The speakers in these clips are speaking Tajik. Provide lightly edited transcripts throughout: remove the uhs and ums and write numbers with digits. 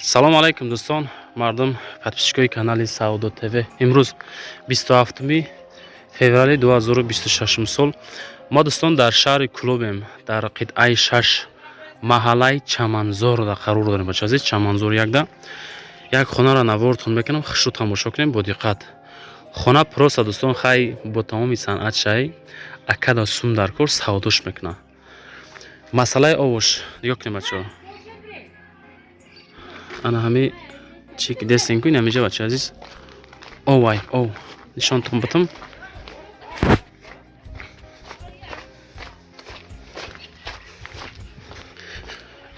Салому алайкум, дӯстон, мардум, подписчикои канали Савдо ТВ. Имрӯз 27 феврали 2026 сол. Мо, дӯстон, дар шаҳри Кӯлобем, дар қитъаи 6, маҳаллаи Чаманзор қарор дорем. Бача азиз, Чаманзор якда як хонаро навортон мекунам, хушрӯ тамошо кунем бо диққат. Хона просто, дӯстон, хай бо тамоми санъат шай акада сум дар кор савдош мекунад. Масъалаи овош нигоҳ кунем, бачаҳо. Ана ҳами чи ки дестен ку, ин ҳамиҷа, бача азиз, овай ов нишонтон бутум.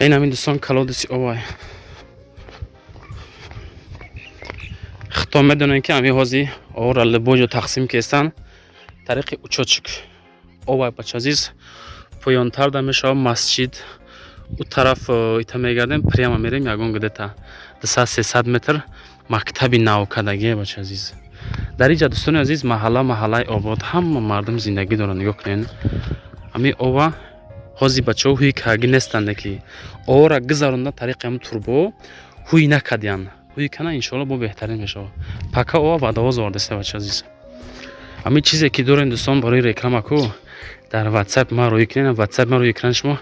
Ин ҳамин, дӯстон, колодези овай. Хито медонем, ки ҳамин ҳози овра либоҷо тақсим кестан тариқи учётчик овай. Бача азиз, поёнтар да мешавад масҷид. У тараф ита мегардем, прямо мерем, ягон где-то 200-300 метр мактаби навкадагие. Бача азиз, дар инҷа, дӯстони азиз, маҳалла маҳаллаи обод, ҳама мардум зиндагӣ доранд. Нигоҳ кунед, ҳамин ова ҳози бачаҳо ҳуи каги нестанда, ки овора гузаронда тариқи ҳамин турбо ҳуй накардиянд. Ҳуй кана, иншоалло, бо беҳтарин мешавад. Пока ова водовоз овардаста. Бача азиз, ҳамин чизе ки дорем, дӯстон, барои реклама ку дар Ватсап ма рӯй кунед, Ватсап ма рӯи экрани шумо.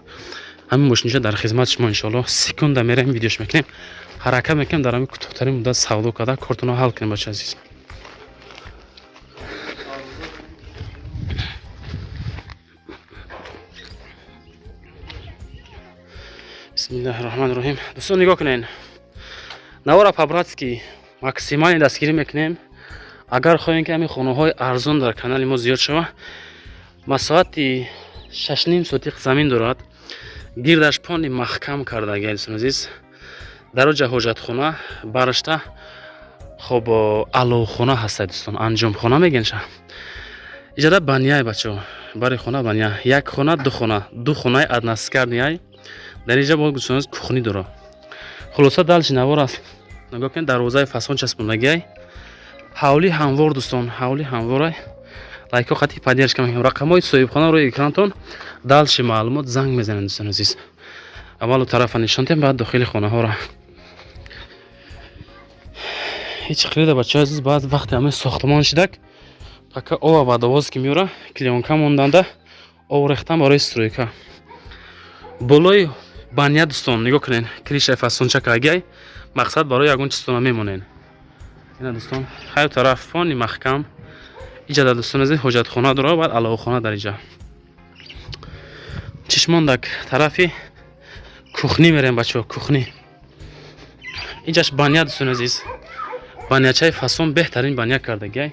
Ҳамин мошинча дар хизмати шумо, иншоалло, секунда мерем, видеош мекунем. Ҳаракат мекунем, дар ҳамин кӯтоҳтарин муддат савдо карда, кортонро ҳал кунем. Бача азиз, бисмиллаҳи роҳмани роҳим. Дӯстон, нигоҳ кунед, навора по-братски максимально дастгирӣ мекунем. Агар хоҳем, ки ҳамин хонаҳои арзон дар канали мо зиёд шава. Масоҳати 6,5 сотиқ замин дорад, гирдаш пони маҳкам кардаги. Дӯстони азиз, дар оҷа ҳоҷатхона барашта, хоб, аловхона ҳаста, дӯстон, анҷомхона мегенша. Иҷода баняй, бачаҳо, бари хона баня, як хона, ду хона, ду хонаи односекционный. Дар инҷа бо, дӯстони азиз, кухни дорад. Хулоса, дальше навор аст, нигоҳ кунед. Дарвозаи фасон часпондагиай, ҳавли ҳамвор, дӯстон, ҳавли ҳамворай. Лайко қати поддержка мекунем. Рақамҳои соҳибхона рӯи экранатон, дальше маълумот занг мезанед. Дӯстони азиз, аввалу тарафа нишон диҳем, баъд дохили хонаҳоро. Ҳеҷ қирида, бачаҳои азиз. Баъд вақте ҳамаи сохтмон шидак, пока ова водовоз ки меёра, клеёнка монданда, ов рехтан барои стройка. Болои баня, дӯстон, нигоҳ кунед, крышаи фасонча кагиай, мақсад барои ягон чизтона мемонед. Ина, дӯстон, ҳаю тараф фони маҳкам. Иҷа дар, дӯстон азиз, ҳоҷатхона дорад, баъд аловхона. Дар иҷа чишмондак тарафи кухни мерем, бачаҳо, кухни. Иҷаш баня, дӯстони азиз, банячаи фасон, беҳтарин баня кардагиай.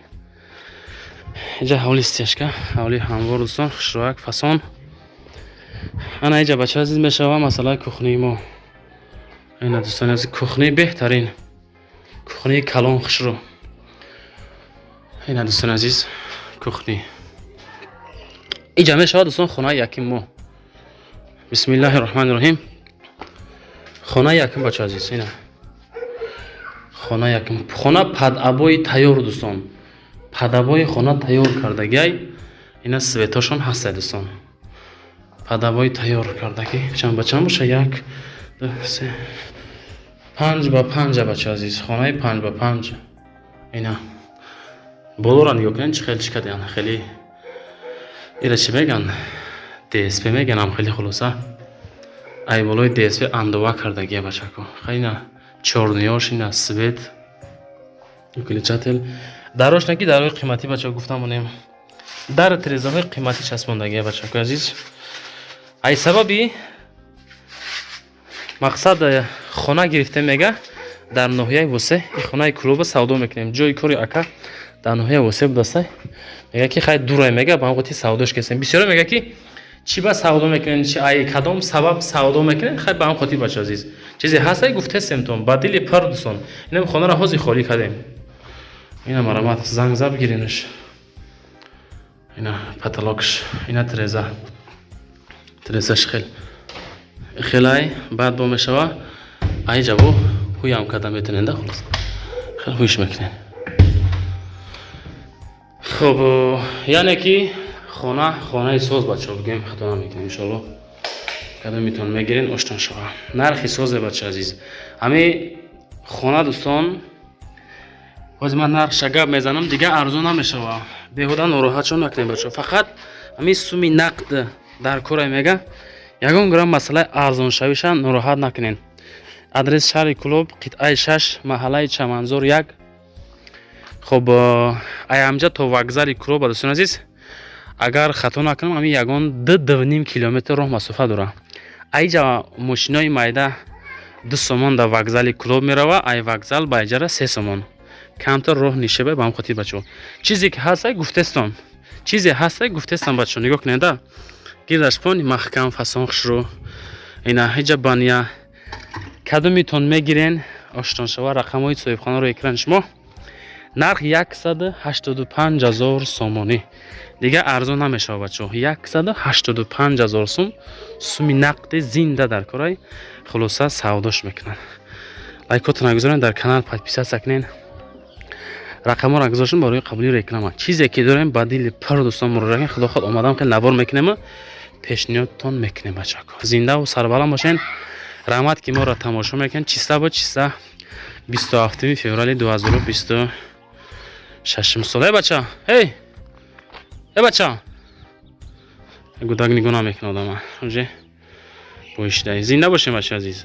Иҷа ҳавли стяжка, ҳавли ҳамвор, дӯстон, хушрояк, фасон. Ана иҷа, бачаҳо азиз, мешава масъалаи кухнии мо. Ина, дӯстони азиз, кухни беҳтарин, кухнии калон, хушрӯ. Ина, дӯстони азиз, кухни. Иҷа мешавад, дӯстон, хонаи яким мо. Бисмиллаҳи роҳмани роҳим. Хонаи якум, бача азиз, ина хона якум, хона под обои тайёр, дӯстон, под обои хона тайёр кардагиай. Ина светошон ҳастай, дӯстон, под обои тайёр кардагӣ. Чанд ба чанд боша? Як, ду, се, панҷ ба панҷа, бача азиз, хонаи 5 ба 5. Ина болоро нигоҳ кунед, чӣ хел чӣ кардиян, хеле ира чӣ меган, ДСП меганам, хеле хулоса, ай болои ДСП андова кардагия, бачако. Хайна чорниёш, ина свет, выключатель. Дарош наки дарои қиматӣ, бачако, гуфтам монем, дар тирезаҳои қиматӣ часпондагия, бачако азиз. Ай сабаби мақсад хона гирифтем, мега, дар ноҳияи Восе и хонаи клуба савдо мекунем. Ҷои кори ака дар ноҳияи Восе будастай. Мега, ки хай дурай, мега, ба ҳам савдош кесем. Бисёре мега, ки чӣ ба савдо мекунем, чи ай кадом сабаб савдо мекунем. Хай, ба ҳам хотир, бача азиз, чизе ҳастай, гуфтесемтон ба дили пар, дӯстон. Инам хонаро ҳозир холӣ кардем. Ина марамат, занг зад, бигиренаш. Ина потолокш, ина тиреза, тирезаш хел хелай. Баъд бо мешава, ай ҷабо ҳуям карда метонен да. Хулос, хел ҳуйш мекунен. Хуб, яъне ки хона хонаи соз, бачаҳо, бигӯем, хато намекунем, иншоалло. Кадом метон мегирен, оштон шава. Нархи созе, бача азиз, ҳами. Хона, дӯстон, ҳозир ман нархша гап мезанам, дигар арзон намешава. Беҳуда нороҳатшон накунем, бачо. Фақат ҳамин суми нақд дар кора мега, ягон грамм масъалаи арзоншавиша нороҳат накунен. Адрес: шаҳри Кӯлоб, қитъаи 6, маҳаллаи Чаманзор 1. Хоб, аямҷа то вокзали Кӯлоб, дӯстони азиз, агар хато накунам, ҳамин ягон 2-2,5 километр роҳ масофа дорад. Аиҷа мошинои майда 2 сомон дар вокзали Кӯлоб мерава, ай вокзал ба иҷара 3 сомон. Камтар роҳ нишеба. Ба ҳам хотир, бачаҳо, чизе ки ҳастай, гуфтестон, чизе ҳастай, гуфтестан. Бачаҳо, нигоҳ кунед, да гирдаш пони маҳкам, фасон, хушрӯ. Ина ҳиҷа баня. Кадомитон мегирен, оштон шава, рақамҳои соҳибхонаро экрани шумо. Нарх 185 000 сомонӣ, дигар арзон намешавад, бачаҳо. 185 000 сум, суми нақди зинда дар корай. Хулоса, савдош мекунанд. Лайкотона гузорен, дар канал подписаться кунен. Рақамҳоро гузоштем барои қабули реклама. Чизе ки дорем, ба дили пур, дӯстон, муроҷиат кунед. Худо хоҳад, омадам, хеле навор мекунем, пешниҳодтон мекунем. Бачако, зиндаву сарбаланд бошен. Раҳмат, ки моро тамошо мекунед. Числа бо числа 27 феврали 2026 сол. Эй бача, эй, эй бача, гудак нигоҳ намекунад одама уже боишида. Зинда бошем, бача азиз.